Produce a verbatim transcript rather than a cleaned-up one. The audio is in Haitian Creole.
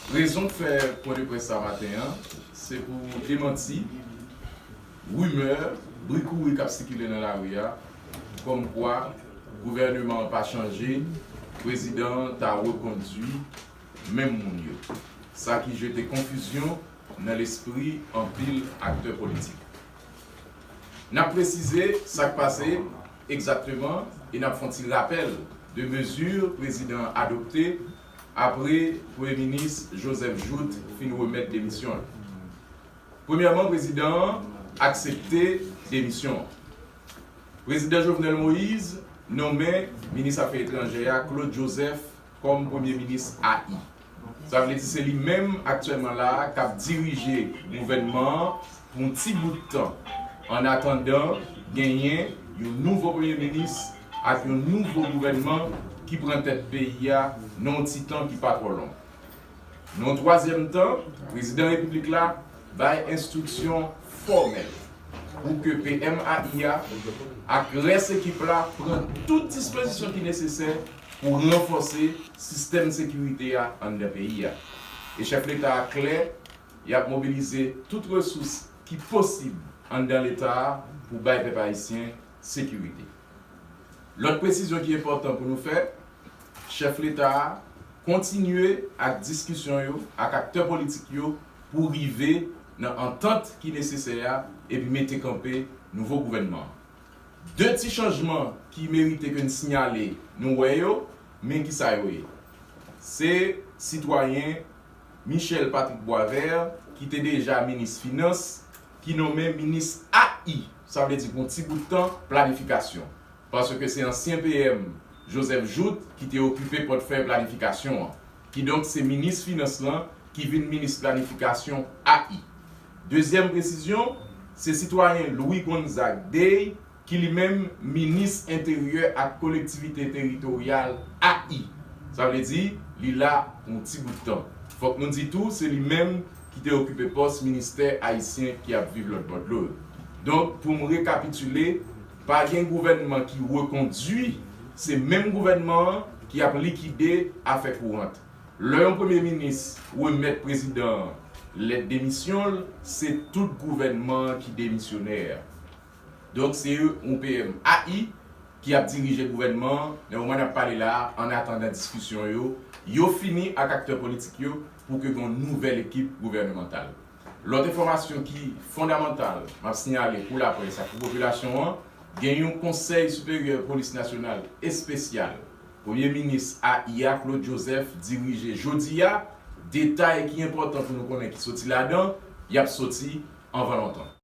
Rezon k fè pwen de près sa maten an, se pou demanti rimè, bri kouri k ap sikile nan lari a, kòmkwa gouvèneman an pa chanje, prezidan an ta rekondui menm moun yo. Sa ki jete konfizyon nan lespri anpil aktè politik. N ap presize sa k pase egzakteman e n ap fè yon ti rapèl de mezi prezidan an adopte apre Premye Minis Joseph Jouthe fin remèt demisyon l. Premyèman, prezidan an aksepte demisyon an. Prezidan Jovenel Moïse nonmen minis afè etranjè a, Claude Joseph, kòm premye minis A I. Sa vle di se li menm aktyèlman la a k ap dirije gouvènman an pou yon ti bout tan, annatandan genyen yon nouvo premye minis ak yon nouvo gouvènman ki pran tèt peyi a nan yon ti tan ki pa twò long. Nan yon twazyèm tan, prezidan repiblik la bay enstriksyon fòmèl pou ke P M A I a ak rès ekip la pran tout dispozisyon ki nesesè pou ranfòse sistèm sekirite a anndan peyi a. E chèf leta a klè, y ap mobilize tout resous ki posib anndan leta a pou bay pèp ayisyen sekirite. Lòt presizyon ki enpòtan pou nou fè, chèf leta a kontinye ak diskisyon yo ak aktè politik yo pou rive nan antant ki nesesè a epi mete kanpe nouvo gouvènman an. De ti chanjman ki merite ke n siyale, nou wè yo, men kisa yo ye? Se sitwayen Michel Patrick Boisvert, ki te deja minis finans, ki nonmen minis A I, sa vle di pou yon ti bout tan, planifikasyon. Paske se ansyen P M Joseph Jouthe ki te okipe pòtfèy planifikasyon an. Kidonk, se minis finans lan ki vin minis planifikasyon A I. Dezyèm presizyon, se sitwayen Louis Gonzague Day, ki li menm minis enteryè ak kolektivite teritoryal A I. Sa vle di, li la pou yon ti bout tan. Fòk nou di tou, se li menm ki te okipe pòs ministè ayisyen ki ap viv lòt bò dlo yo. Donk, pou m rekapitile, pa gen gouvènman ki rekondui, se menm gouvènman an ki ap likide afè kourant. Lè yon premye minis remèt prezidan an lèt demisyon l, se tout gouvènman an ki demisyonè. Donk, se yon P M A I ki ap dirije gouvènman an nan moman n ap pale la a, annatandan diskisyon yo, yo fini ak aktè politik yo pou ke gen yon nouvèl ekip gouvènemantal. Lòt enfòmasyon ki fondamantal m ap siyale pou laprès ak pou popilasyon an, gen yon Konsèy Siperyè Polis Nasyonal espesyal Premye Minis A I a, Claude Joseph, dirije jodi a. Detay ki enpòtan pou nou konnen ki soti ladan, y ap soti anvan lontan.